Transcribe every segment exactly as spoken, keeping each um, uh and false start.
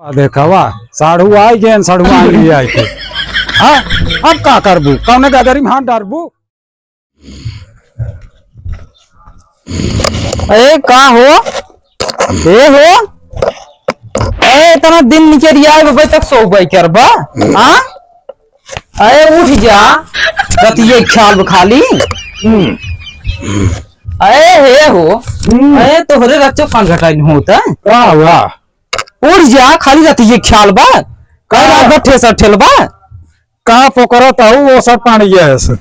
वाह, देखा, वाह, साढ़ू आई गए, साढ़ू आई गए, आई के। हाँ, अब का करबू? कौने गदरी में हाथ डारबू? ए, का हो? ए हो? ए, इतना दिन निकल आए, अबे तक सोबे करबा? हाँ? अरे उठ जा, रतिये ख्याल बा खाली। हम्म। अरे हे हो, हम्म। अरे तोहरे रच्चो कान घटाइन होता। का हुआ? उठ जा, खाली रतिये ख्याल बा। का? का रात भर ठेसर ठेलबा? का पोकरत हऊ, वो सब पानी है से।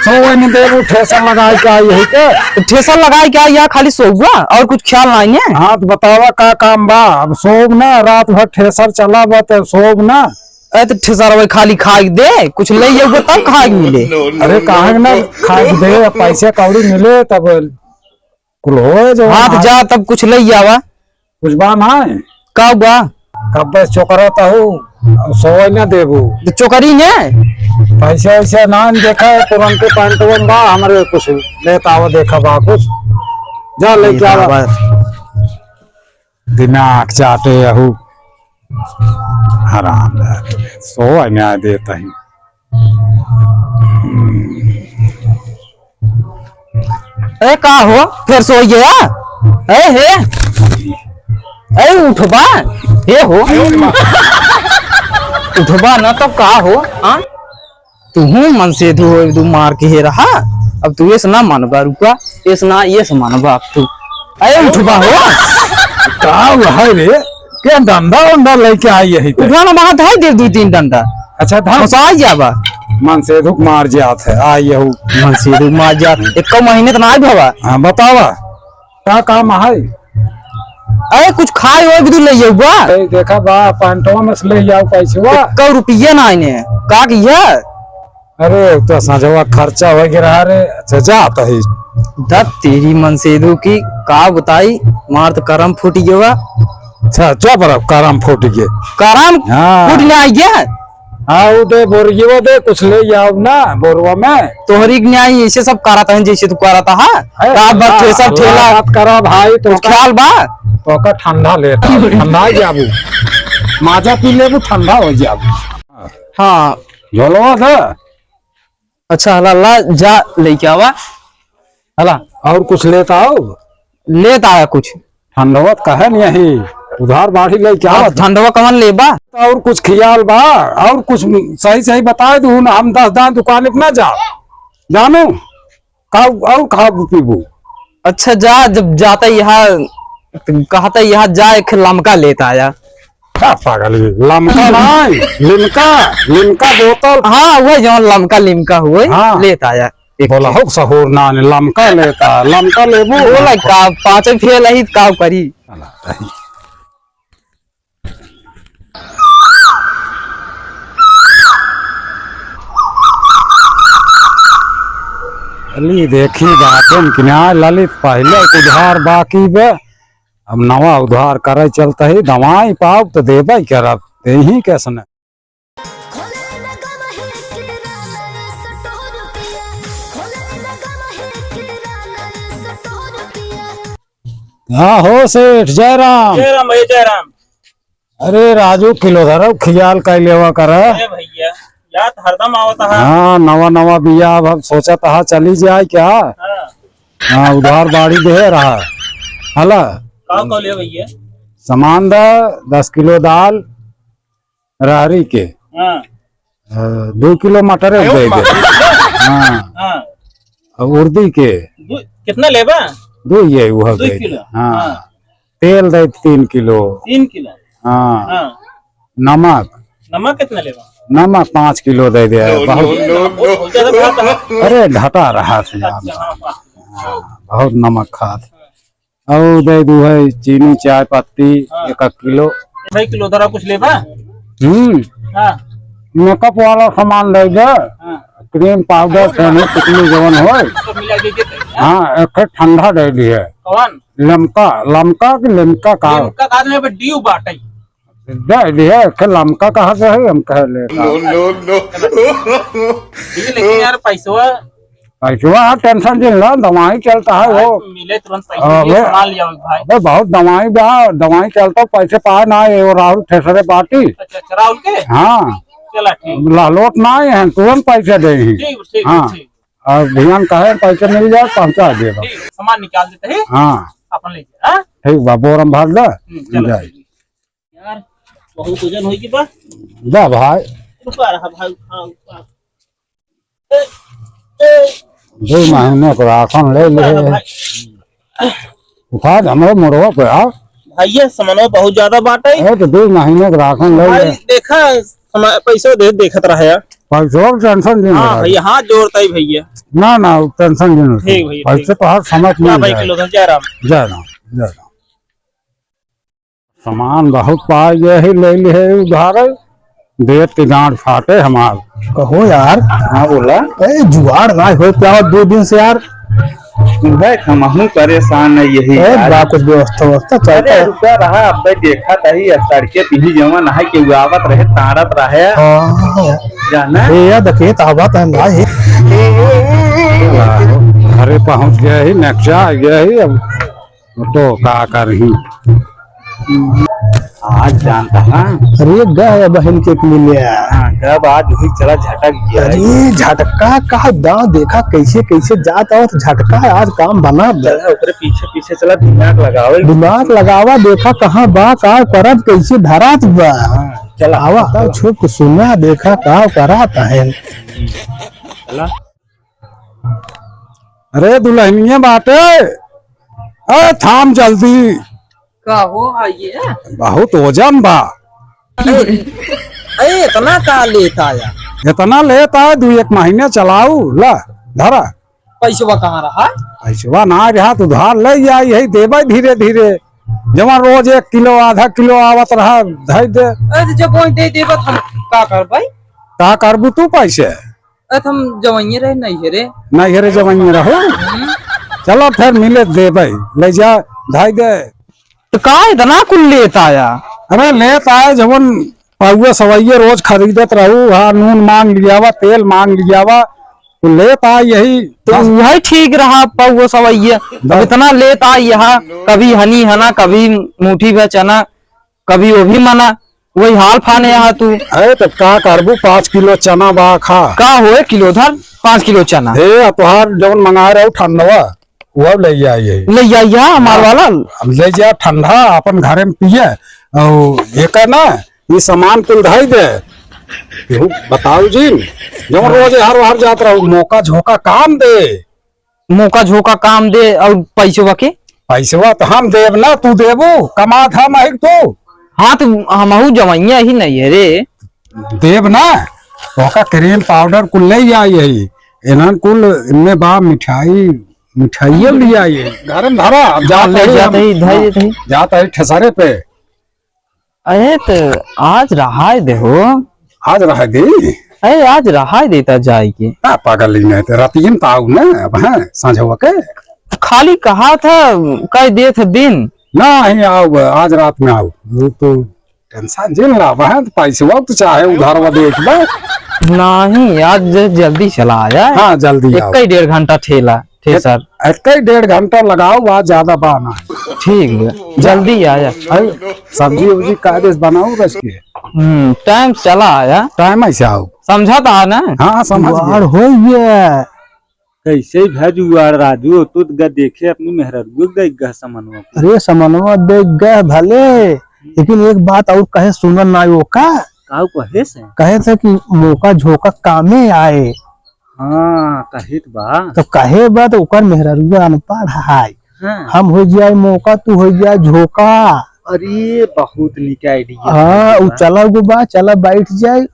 सोवे न देबू, ठेसर लगाए के आई है के? तो ठेसर लगाए के आई, या खाली सोबा और कुछ ख्याल नहीं है? हाँ, तो बतावा का काम बा? अब सोब ना, रात भर ठेसर चला बा, तो सोब ना। अरे तो ठेसरवा खाली खाए दे, कुछ ले अउबा तब खाए के मिले। अरे काहे ना खाए के दे, पैसे कौड़ी मिले तब कुल होए जो हाँ, तो जा तब कुछ ले आवा। कुछ बा ना? का बा? कब बस चोकरा तहू, सोए ना देबू। तो चोकरी ने? पैसे वैसे ना देखे, तुरंत पैंटवा में बा, हमरे कुछ लेत आवा, देखा बा कुछ। जा लेके आवा। बस। दिमाग चाटे अहू। हराम है। सो न्याय देता ही। ए, का हो? फिर सो गया? ए, हे? ए, उठबा? हे हो? उठबा ना तो का हो? हाँ? तुहू मनसेधू हो, एकदम मार के हे रहा। अब तू ऐस ना मानबा, रुका, ऐस ना, ऐस मानबा अब तू। अरे उठबा हो। का हुआ है रे? क्या डंडा उंडा लेके आई यही पे? उठा ना, वहाँ धाई दे दू तीन डंडा। अच्छा, धाई। फंसा जाबा। मनसेधू के मार जात है, आई यहू। मनसेधू के मार जात। एक महीने तो ना आए बाबा। हाँ, बतावा। का काम है? अरे कुछ खाए होए भी तू ले जाऊ बा। ए, देखा बा, पैंटवा में से ले जाऊ पैसवा। एको रुपया ना आइने। का किया? अरे, तो संजवा खर्चा हो गया रहा रे। अच्छा, जा तही। दत तेरी मनसेधू की, का बताई, मार तो करम फूट गया। अच्छा, चुप रह, करम फूट गए। करम हाँ। फूट ना आई गया? हाँ, वो दे, बोरियो दे, कुछ ले जाओ ना, बोरवा में। तोहरी के न्याय ऐसे सब करत हैं, जैसे तू करत हा। है, रात भर हाँ, ठेसर ठेला। बात करा भाई, तो कुछ ख्याल बा? तो का ठंडा लेता, ठंडा ही जाबू। माजा पी लेबू, ठंडा हो जाबू। हाँ। झोलवा दे। अच्छा, हला, ला, जा, लेके आवा। हला। और कुछ लेता आओ? लेता आया कुछ। ठंडवा त कहे नहीं है, उधार बाढ़ी लेके आवा। ठंडवा कवन लेबा? और कुछ ख्याल बा? और कुछ सही सही बताए दू ना, हम दस दान दुकान पे ना जाओ। जानू, का और खाबू पीबू? अच्छा, जा, जब जाता यहाँ, कहता यहाँ जा, एक लमका लेता आया। का पागल है? लमका नाई, लिमका, लिमका बोतल। हाँ, वह जौन लमका लिमका हुए, हाँ। लेत आया। एक बोला हो सहूर नान, लमका लेता, लमका लेबू। बोला का, पाँचे फेल ही का करी। अली देखी बातन कि ना ललित पहले उधार बाकी बे। अब नवा उधार करे चलते ही दवाई पाउब तो देबे करब, देही कैसने। हाँ हो सेठ, जय राम। जय राम भैया, जय राम। अरे राजू, किलो धरो, खियाल कई लेवा कर। अरे भैया, याद हरदम आवत है। हाँ, नवा नवा बिया, अब हम सोचत हा चली जाए क्या? हाँ। हाँ, उधार बाड़ी दे रहा। हला? का का ले भैया? सामान दा, दस किलो दाल, रहरी के। हाँ। अ, दो किलो मटर दे दे। हाँ। हाँ। और उर्दी के। दो, कितना लेबा? दो ये वो दो दे दे। किलो। हाँ। हाँ। तेल दे तीन किलो। तीन किलो। हाँ। हाँ। नमक। नमक कितना लेबा? नमक पाँच किलो दे दे। बहुत, बहुत ज्यादा खात है। अरे घटा रहा था यार। अच्छा, हाँ, हाँ। हाँ, बहुत नमक खात। और दे दू है चीनी, चाय पत्ती, हाँ। एक, एक किलो। एक किलो धरा कुछ लेबा? हम्म। हाँ। मेकअप वाला सामान दे दे। हाँ। क्रीम पाउडर, सेंट, टिकली जवन होय। सब मिला के देते हैं। हाँ, एक ठंडा दे दी है। कौन? लमका, लमका कि लिमका का? लिमका का नहीं, बस ड्यू बाटे। दे दिए, एक लमका कहाँ से है, हम कह ले। No, no, no। ठीक है, लेकिन यार, पैसवा पैसवा, हाँ, tension जिन ला, दवाई चलता है भाई, वो। मिले तुरंत पैसे हाँ, लिए, वो, सामान लिया भाई। अबे बहुत दवाई बा, दवाई चलता, पैसे पाए ना, ये वो राहुल थ्रेसरे पार्टी। अच्छा, अच्छा, राहुल के? हाँ। चला, ठीक। लहलोट ना आए हैं, तुरंत पैसे दे ही। ठीक, ठीक, हाँ। ठीक। और ध्यान कहे पैसे मिल जाए, पहुँचा देगा। ठीक, सामान निकाल देते हैं। हाँ। अपन ले जाए, हाँ? ठीक बा, बोरम भर दे। हम्म, चलो, जाए। ठीक। यार, बहुत वजन होई की बा? दा भाई। रुका रहा भाई, उठा, उठा। ए, ए। दो महीने को राशन ले रुका रहा ले। भाई। उठा दे हमरे मोड़वा पे, हाँ। भैया, सामानवा बहुत ज्यादा बाटे। ए, तो दो महीने को राशन ले भाई, ले। देखा, हमारे पैसो दे, देखत रहा यार। पैसो की tension नहीं हाँ रहा। भैया, हाथ जोड़ता ही भैया। ना, ना, tension नहीं ठीक रहा। भैया, पैसे ठीक। तो हर समय क्या मिल भाई जाए। किलो था, जय राम। जय राम, जय राम। सामान बहुत पाए गए है, ले लिए है उधार, देत के गांड फाटे हमार। कहो यार। हाँ, बोला। ए, जुगाड़ ना हो पावा दो दिन से यार। भाई, हमहू परेशान है यही ए, यार। बा कुछ व्यवस्था, व्यवस्था चलता अरे, है। रुका रहा, अब भाई देखा तही, अब सड़के पे ही जवन है कि उगावत रहे, ताड़त रहे। हाँ। जाना? ए, यार, देखिए, तो बात है भाई। घरे पहुँच गए ही, नक्शा आ गया ही, अब तो का करही? आज जानता ना। अरे गह बहन के मिले। हाँ, गह आज वही चला झटक गया। अरे झटका का दाँव देखा कैसे कैसे जात आवत झटका है, आज काम बना दे। चला ओकरे पीछे पीछे चला, दिमाग लगावे। दिमाग लगावा, देखा कहाँ बा, का करत, कैसे धरात बा। हाँ, चला। आवा, तब छुप सुना, देखा का करत है। चला। अरे दुल्हनिया बाटे, ए थाम जल्दी। का हो आइए? बहुत वजन बा। ए, ए, इतना का लेत आया? इतना लेत आया, दू एक महीने चलाऊ, ला, धरा। पैसवा कहाँ रहा? पैसवा ना रहा, तो उधार ले आई, यही देबे धीरे धीरे। जवन रोज एक किलो, आधा किलो आवत रहा, धई दे। अरे, जब वही दे देबा, तो हम का करबै? का करबू तू पैसे? अरे, हम जवइये रहे, नहीं है रे। नहीं है रे, जवइये रहो। हम्म। चलो, फिर मिले देबै, ले जा, धई दे। तो का इतना कुल लेत आया? अरे, लेत आया, जवन पौवा सवइये रोज खरीदत रहू, हाँ, नून मांग लियावा, तेल मांग लियावा, तो लेत आया यही तो बस। वही ठीक रहा, पौवा सवइये। अब बस। इतना लेत आया यहाँ, कभी हनी हना, कभी मुठी भर चना, कभी वो भी मना, वही हाल फाने यहाँ तू। अरे, तो का करबू, पाँच किलो चना बा, खा। का होए किलो धर, पाँच किलो चना। हे, तोहार जवन मंगाए रहू ठंडवा, वो ले आई है। ले आई है हमार हाँ, वाला। अब ले जा ठंडा, अपन घरे में पिए। और एक है ना, ये सामान कुल धई दे। केहू बताऊ जिन, जवन रोज हर हर जात रहू, मौका झोंका काम दे। मौका झोंका काम दे और पैसवा के? पैसवा तो हम देब ना, तू देबू, कमात हम है तू। हाँ, तो हमहू जवइया ही नहीं है रे। देब ना, ओका cream powder कुल ले आई है, इन्हन कुल इनमें बा मिठाई, मिठाइये ले आई है, घर में धरा, अब हाँ, जात ले है जात हम। ही, धर हाँ, देत ही। जात है ठेसरे पे। अरे, तो आज रहाय दे हो। आज रहाय दे? अरे, आज रहाय देता जाए के। का पागल ही नहीं, तो रतिये में तो आऊ ना, अब हैं, सांझवा के। खाली कहा था, कह देत है दिन। नहीं, आऊ, आज रात में आऊ। वो तो tension जिन ला, अब हैं, तो पैसवा तो चाहे उधारवा दे एक बार। नहीं, आज ज-, जल्दी चला आया। हाँ, जल्दी आऊ। एक ही डेढ़ घंटा ठेला। ठीक एक, सर। एक ही डेढ़ घंटा लगाओ, बात ज्यादा बा ना। ठीक बा, जल्दी आया। अरे, सब्जी उब्जी का देश बनाओ बस के। हम्म, time चला आया। Time ऐसे आओ। समझा था ना? हाँ, समझ गया। बाहर हो गया। कैसे भजुआर राजू, तू तो ग-, देखे अपनी मेहररुआ के देख गह समनवा के। अरे, समनवा देख गह भले, लेकिन एक बात और कहे सुनन ना वो का? काऊ कहे से? कहे से कि मौका झोंका कामे आए। हाँ, कहित बा। तो कहे बा तो ओकर मेहररुआ अनपढ़ हाय। हाँ। हम हो जाए मौका, तू हो जाए झोंका। अरे, बहुत निक idea हाँ, है उ बा। चला गो बा, चला बैठ जाए।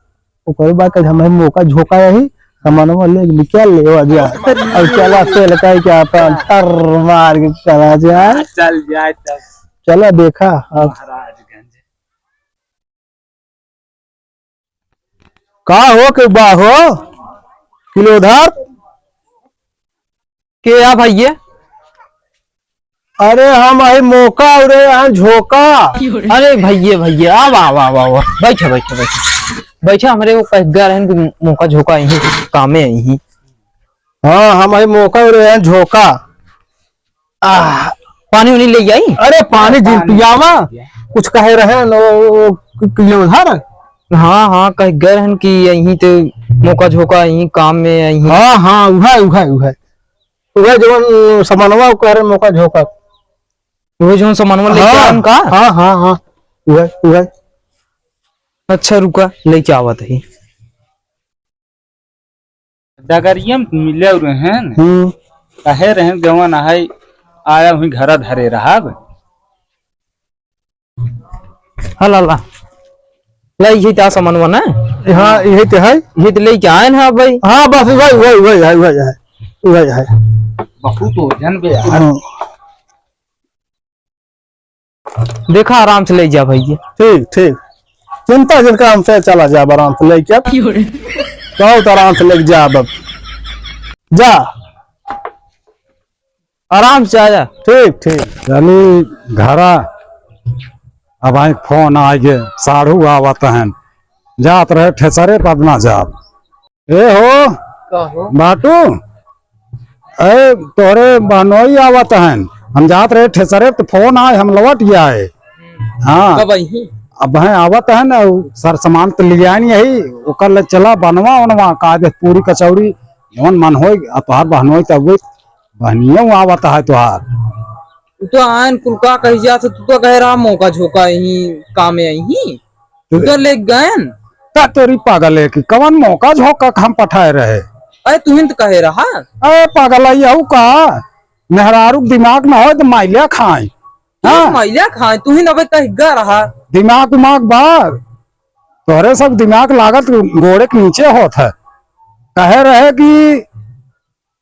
ओकर बाद कहे, "हम मौका झोंका यही, सामानवा ले निकल ले, हो जा।" अरे। और चला तेल कह के अपन टर मार के चला जाए। हाँ, चल जाए तब। चला देखा अब। महाराजगंज। का हो के बा हो? किलोधर? के आ भैया? अरे हम आई मौका, अरे यहाँ झोंका। अरे भैया, भैया, आवा, आवा, आवा, आवा। बैठा, बैठा, बैठा। बैठा, हमरे वो कह गया रहन कि मौका झोंका यहीं कामे आई ही। हाँ, हम आई मौका रहे हैं झोंका। आह, पानी उनी ले आई? अरे, पानी जिन पानी पियावा। पिया। कुछ कहे रहे न, ओ, ओ, कि, कि ये उधार? हाँ, हाँ, कह गए रहन कि यहीं ते मौका झोंका, यहीं काम में, यहीं। हाँ, हाँ, उहे, उहे, उहे। उहे जवन सामानवा, उ कह रहे मौका झोंका। उहे जवन सामानवा लेके हाँ, आन का? हाँ, हाँ, हाँ। उहे, उहे। अच्छा, रुका, लेके आवत ही। डगरिया में मिले रहन। हम्म। कहे रहन, "जवन आहे, आया हुई घरा धरे रहब।" हला ला। ला, यही ता सामानवा ना? हाँ, यही तो है। यही तो लेके आए ना भाई। हाँ, बस वही, वही, वही है, वही है, वही है। बहुत वजन बे यार। हाँ। देखा, आराम से ले जा भैया। ठीक, ठीक। चिंता जिनका हमसे चला जा, आराम से लेके अब। क्यों रे? बहुत आराम से लेके जा अब। जा। आराम से आया। ठीक, ठीक। चली घरा, अब आई फोन आइगे, साढ़ू आवत हन, जात रहे ठेसरे पर ना जाब। ए हो, का हो? बाटू, ए, तोहरे बहनोई आवत हन, हम जात रहे ठेसरे तो फोन आए, हम लौट गया है। हाँ। कब आई ही? अब हैं आवत हन, सर सामान तो लियान यही, ओकर ले चला बनवा उनवा, का दे पूरी कचौड़ी, जवन मन होई, अब तोहार बहनोई तो हुई, बहनियों आवत है तोहार। तू तो आयन कुल का कही जात, तू तो कहे रहा मौका झोंका यही काम में आई ही। तू तो ले गयन। का तोरी पागल है कि कवन मौका झोंका के हम पठाए रहे? अरे तू ही तो कहे रहा। अरे पागल है यहू का? मेहरारू के दिमाग ना हो तो माइल्या खाए। तू हाँ। माइल्या खाए, तू ही ना भाई कह गा रहा। दिमाग उमाग बा, तोहरे सब दिमाग लागत गोड़े के नीचे होत है। कहे रहे कि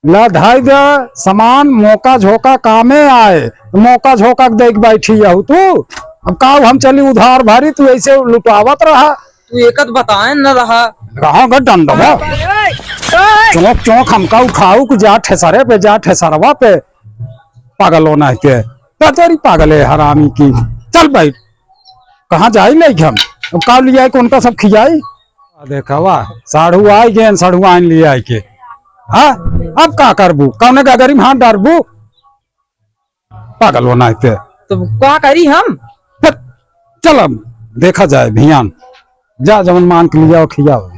ला धाई दे सामान, मौका झोंका कामे आए, मौका झोंका के देख बैठी यहू तू। अब का हम चली उधार भरी, तू ऐसे लुटावत रहा। तू एकत बताए न रहा। रहा ग डंडवा। चौंक चौंक हमका उठाऊ कि जा ठेसरे पे, जा ठेसरवा पे। पागल होना है के। तेरी पागल है हरामी की। चल बैठ। कहाँ जाई लेके हम? अब का लियाई, कौन का सब खियाई? आ देखा वाह, साढ़ू आई गए, साढ़ू आइन लियाई के। हाँ, अब का करबू? कौने गगरी में हाथ डारबू? पागल होना है ते। तो का करी हम? हट, चल अब देखा जाए भियान। जा जवन मांग के लियाओ खियाओ।